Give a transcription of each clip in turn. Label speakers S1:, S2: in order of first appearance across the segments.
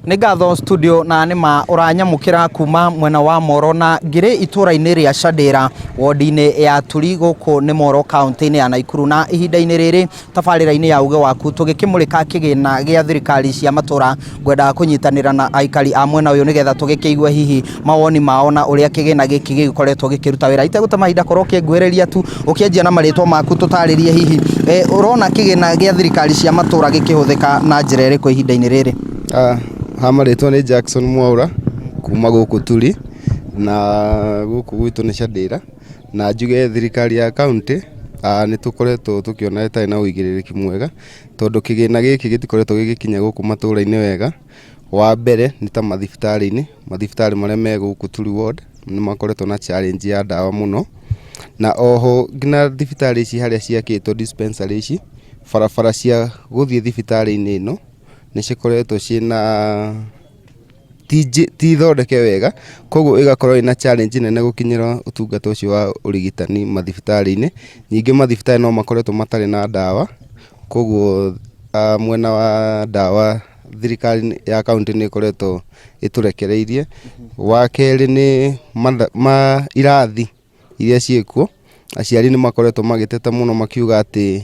S1: Nĩ ngatho studio, na nĩ ma ũranyamũkĩra kuma mwena wa Moro na ngĩrĩ itũra-inĩ rĩa Shandĩra, wodi-inĩ ya Turi, gũkũ nĩ Moro, kaunti-inĩ ya Naikuru. Na ihinda-inĩ rĩrĩ tabarĩra-inĩ ya Uge Waku tũgĩkĩmũrĩka kĩgĩna gĩa thirikari cia matũra, ngwendaga kũnyitanĩra na aikari a mwena ũyũ nĩgetha tũgĩkĩigue hihi mawoni mao na ũrĩa kĩgĩna gĩkĩ gĩgĩkoretwo gĩkĩruta wĩra. Itegũte mahinda, korwo ũkĩnguhĩrĩria tu ũkĩanjia na marĩtwa maku, tũtarĩrie hihi ũrona kĩgĩna gĩa thirikari cia matũra gĩkĩhũthĩka na njĩra ĩrĩkũ ihinda-inĩ rĩrĩ?
S2: Ha marĩtwa nĩ Jackson Mwaura kuma gũkũ Turi, na gũkũ gwitũ nĩ Shandĩra. Na njuge thirikari ya kaunti nĩ tũkoretwo tũkĩona ĩtarĩ na ũigĩrĩrĩki mwega, tondũ kĩgĩna gĩkĩ gĩtikoretwo gĩgĩkinya gũkũ matũra-inĩ wega. Wa mbere nĩ ta mathibitarĩ-inĩ, mathibitarĩ marĩa me gũkũ Turi ward nĩ makoretwo na challenge ya ndawa mũno. Na oho nginya thibitarĩ ici harĩa ciakĩtwo, dispensary ici, barabara cia gũthiĩ thibitarĩ-inĩ ĩno nĩ cikoretwo ciĩna ti thondeke wega, koguo ĩgakorwo ĩna challenge nene gũkinyĩra ũtungata ũcio wa ũrigitani mathibitarĩ-inĩ. Ningĩ mathibitarĩ no makoretwo matarĩ na ndawa, koguo mwena wa ndawa thirikari ya kaunti nĩ ĩkoretwo ĩtũrekereirie. Wa kerĩ nĩ ma irathi iria ciĩkuo, aciari nĩ makoretwo magĩteta mũno makiuga atĩ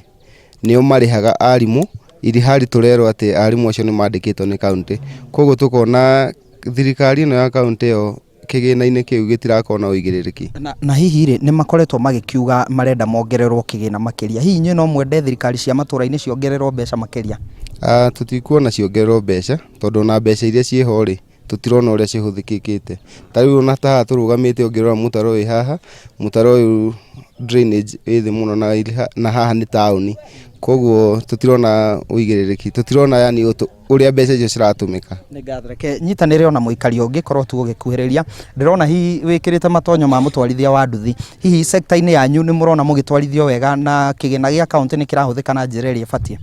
S2: nĩo marĩhaga arimũ, irihari tũrerwo atĩ arimũ acio nĩ mandĩkĩtwo nĩ kaunti. Koguo tũkona thirikari ĩno ya kaunti ĩyo kĩgĩna-inĩ kĩu gĩtirakorwo na ũigĩrĩrĩki.
S1: Na hihi rĩ, nĩ makoretwo magĩkiuga marenda mongererwo kĩgĩna makĩria. Hihi inyuĩ no mwende thirikari cia matũra-inĩ ciongererwo mbeca makĩria?
S2: Tũtikuona ciongererwo mbeca, tondũ ona mbeca iria ciĩho rĩ, tũtirona ũrĩa cihũthĩkĩte. Ta rĩu ona ta haha tũrũgamĩte, ũngĩrora mũtaro wĩ haha, mũtaro ũyũ drainage ĩ thĩ mũno, na haha nĩ taũni, koguo tũtirona ũigĩrĩrĩki, tũtirona yani ũrĩa mbeca icio ciratũmĩka.
S1: Nĩ ngatho. Reke nyitanĩre ona mũikari ũngĩ, korwo tu ũgĩkuhĩrĩria. Ndĩrona hihi wĩkĩrĩte matonyo ma mũtwarithia wa nduthi. Hihi sector-inĩ yanyu nĩ mũrona mũgĩtwarithio wega na kĩgĩna gĩa kaunti nĩ kĩrahũthĩka na njĩra ĩrĩa ĩbatiĩ?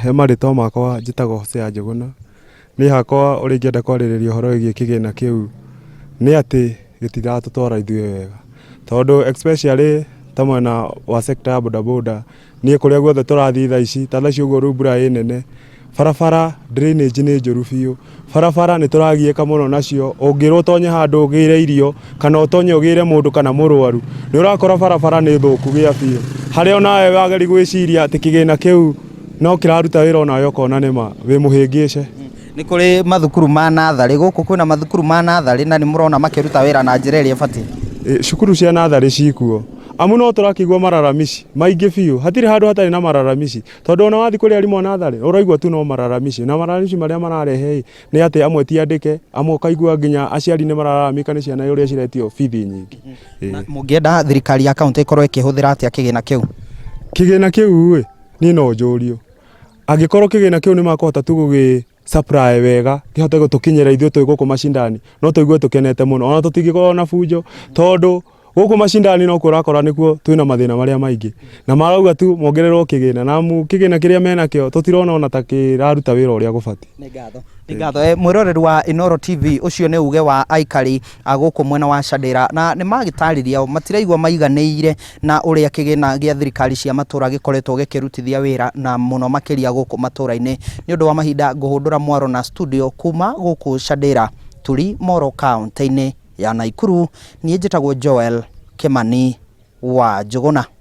S3: He marĩtwa makwa njĩtagwo Hosea Njũgũna. Niĩ hakwa ũrĩa ingĩenda kwarĩrĩria ũhoro wĩgiĩ kĩgĩna kĩu nĩ atĩ gĩtiratũtwara ithuĩ wega, tondũ especially ta mwena wa sector ya bodaboda, niĩ kũrĩa guothe tũrathiĩ thaa ici, ta thaa ici ũguo rĩu mbura ĩ nene, barabara drainage nĩ njũru biũ, barabara nĩ tũragiĩka mũno nacio. Ũngĩrwo ũtonye handũ ũgĩre irio kana ũtonye ũgĩre mũndũ kana mũrwaru, nĩ ũrakora barabara nĩ thũku gĩa biũ, harĩa onawe wageria gwĩciria atĩ kĩgĩna kĩu no kĩraruta wĩra, onawe ũkona nĩma wĩ mũhĩngĩce.
S1: Nĩ kũrĩ mathukuru ma natharĩ gũkũ, kwĩna mathukuru ma natharĩ, na nĩ mũrona makĩruta wĩra na njĩra ĩrĩa ĩbatiĩ?
S3: Cukuru cia natharĩ cikuo, amu no tũrakĩigua mararamici maingĩ biũ. Hatirĩ handũ hatarĩ na mararamici, tondũ ona wathiĩ kũrĩ arimũ a natharĩ ũraigua tu no mararamici, na mararamici marĩa mararehe ĩ nĩ atĩ amwe ti andĩke, amwe ũkaigua nginya aciari nĩ marararamika nĩ ciana ũrĩa ciretio bithi nyingĩ.
S1: Na mũngĩenda thirikari ya kaunti ĩkorwo ĩkĩhũthĩra atĩa kĩgĩna kĩu?
S3: Kĩgĩna kĩu ĩ, niĩ no njũrio angĩkorwo kĩgĩna kĩu nĩ makũhota tu gũgĩ supply wega kĩhote gũtũkinyĩra ithuĩ twĩ gũkũ macindani, no tũigue tũkenete mũno, ona tũtingĩkorwo na bunjo, tondũ gũkũ macindani no kuo ũrakora nĩkuo twĩna mathĩna marĩa maingĩ, na marauga tu mongererwo kĩgĩna, na amu kĩgĩna kĩrĩa menakĩo tũtirona ona ta kĩraruta wĩra ũrĩa gũbatiĩ.
S1: Nĩ ngatho. Nĩ ngatho. Mwĩroreri wa Inooro TV, ũcio nĩ uge wa aikari a gũkũ mwena wa Shandĩra, na nĩ magĩtarĩria matiraigua maiganĩire na ũrĩa kĩgĩna gĩa thirikari cia matũra gĩkoretwo gĩkĩrutithia wĩra, na mũno makĩria gũkũ matũra-inĩ. Nĩ ũndũ wa mahinda ngũhũndũra mwaro na studio kuma gũkũ Shandĩra, Turi, Moro, kaunti-inĩ ya Naikuru. Niĩ njĩtagwo Joel Kĩmani wa Njũgũna.